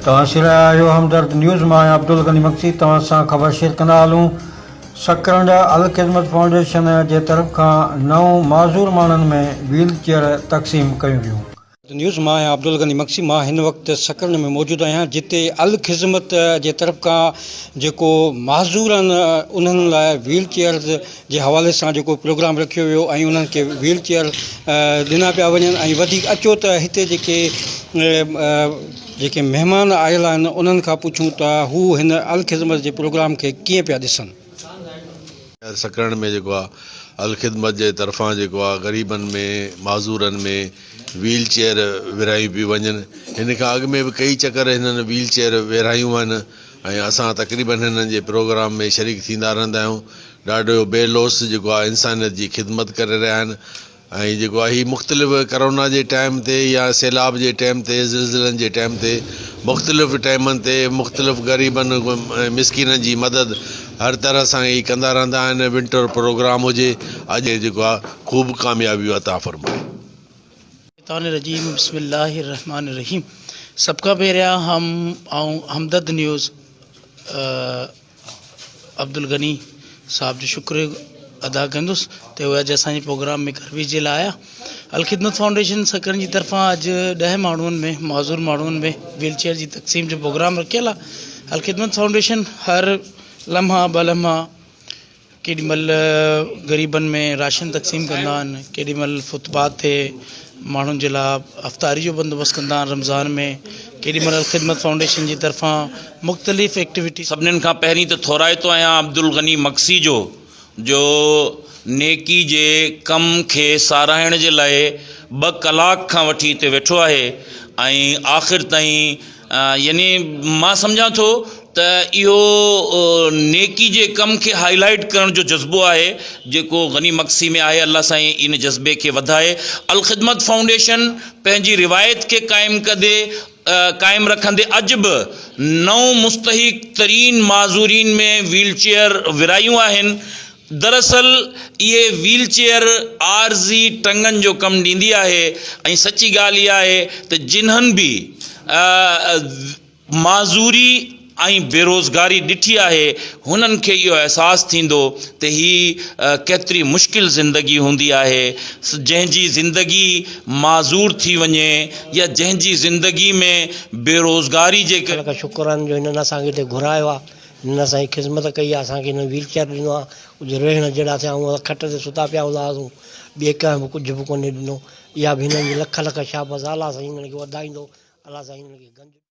توهان سر آهيو همدرد نيوز مان آهيان عبدالغني مگسي توهان سان خبر شيئر ڪندا هلون سڪرنڊ الخدمت فائونڊيشن جي طرف کان نو معذور ماڻهن ۾ ويل چيئر تقسيم ڪيون ويون. نيوز مان آهيان عبدالغني مگسي مان هن وقت سڪرنڊ ۾ موجود آهيان جتي الخدمت جي طرف کان جيڪو معذور آهن انهن لاء ويل چيئرز جي حوالي سان جيڪو پروگرام رکيو ويو ۽ انهن کي ويل چيئر ڏنا پيا وڃن ۽ وڌيڪ اچو ته هتي جيڪي جيڪي مهمان آيل آهن انهن کان پڇون ته هو هن الخدمت جي پروگرام کي ڪيئن پيا ڏسن. سڪرنڊ ۾ جيڪو آ الخدمت جي طرفان جيڪو آ غريبن ۾ معذورن ۾ ويل چيئر ورهايون پيون وڃن هن کان اڳ ۾ به ڪئي چڪر هنن ويل چيئر ورهايون آهن ۽ اسان تقريبن هنن جي پروگرام ۾ شريڪ ٿيندا رهندا آهيون ڏاڍو بي لوث جيڪو آهي انسانيت جي خدمت ڪري رهيا آهن ۽ جيڪو آهي هي مختلف ڪرونا جي ٽائيم تي يا سيلاب جي ٽائيم تي زلزلن جي ٽائيم تي مختلف ٽائيمن تي مختلف غريبن ۽ مسڪينن جي مدد هر طرح سان هي ڪندا رهندا آهن ونٽر پروگرام هجي اڄ جيڪو آهي خوب ڪاميابيون عطا فرمائي. الشيطان الرجيم بسم الله الرحمن الرحيم سڀ کان پهريان هم آئون همدرد نيوز عبدالغني صاحب جو شڪر ادا ڪندس ته اهي اڄ اسان جي پروگرام ۾ گروي جي لاء آيا الخدمت فائونڊيشن سکر جي طرفان اڄ ڏهه ماڻهن ۾ معذور ماڻهن ۾ ويل چيئر جي تقسيم جو پروگرام رکيل آهي الخدمت فائونڊيشن هر لمحا ٻه لمحا ڪيڏي مھل غريبن ۾ راشن تقسيم ڪندا آھن ڪيڏي مھل فٽ پاٿ تي ماڻھن جي لاء افطاري جو بندوبست ڪندا آھن رمضان ۾ ڪيڏي مھل الخدمت فائونڊيشن جي طرفان مختلف ايڪٽيوٽي. سڀنين کان پهرين ته ٿورائتو آهيان عبدالغني مگسي جو جو نيڪي جي ڪم کي ساراهڻ جي لاء ٻه ڪلاڪ کان وٺي هتي ويٺو آهي ۽ آخر تائين يعني مان سمجهان ٿو ته اهو نيڪي جي ڪم کي هائي لائيٽ ڪرڻ جو جذبو آهي جيڪو غني مگسي ۾ آهي الله سائين ان جذبي کي وڌائي الخدمت فائونڊيشن پنهنجي روايت کي قائم ڪندي قائم رکندي اڄ به نو مستحق ترين معذورين ۾ ويل چيئر ورهايون آهن دراصل اهي ويل چيئر عارضي ٽنگن جو ڪم ڏيندي آهي ۽ سچي ڳالهه اها آهي ته جنھن به معذوري ۽ بيروزگاري ڏٺي آهي هنن کي اهو احساس ٿيندو ته هي ڪيتري مشڪل زندگي هوندي آهي جنهن جي زندگي معذور ٿي وڃي يا جنهن جي زندگي ۾ بيروزگاري جي ڪري. لک شڪر آهن جو هنن اسان کي هتي گهرايو آهي هنن اسان جي خدمت ڪئي آهي اسان کي هنن ويل چيئر ڏنو آهي ڪجهه رهڻ جهڙا ٿيا آهيون اسان کٽ تي ستا پيا هوندا هئاسون ٻئي ڪنهن به ڪجهه به ڪونهي ڏنو اها به هنن جي لک لک شابس الله سائين هنن کي وڌائيندو الله سائين هنن کي گنج.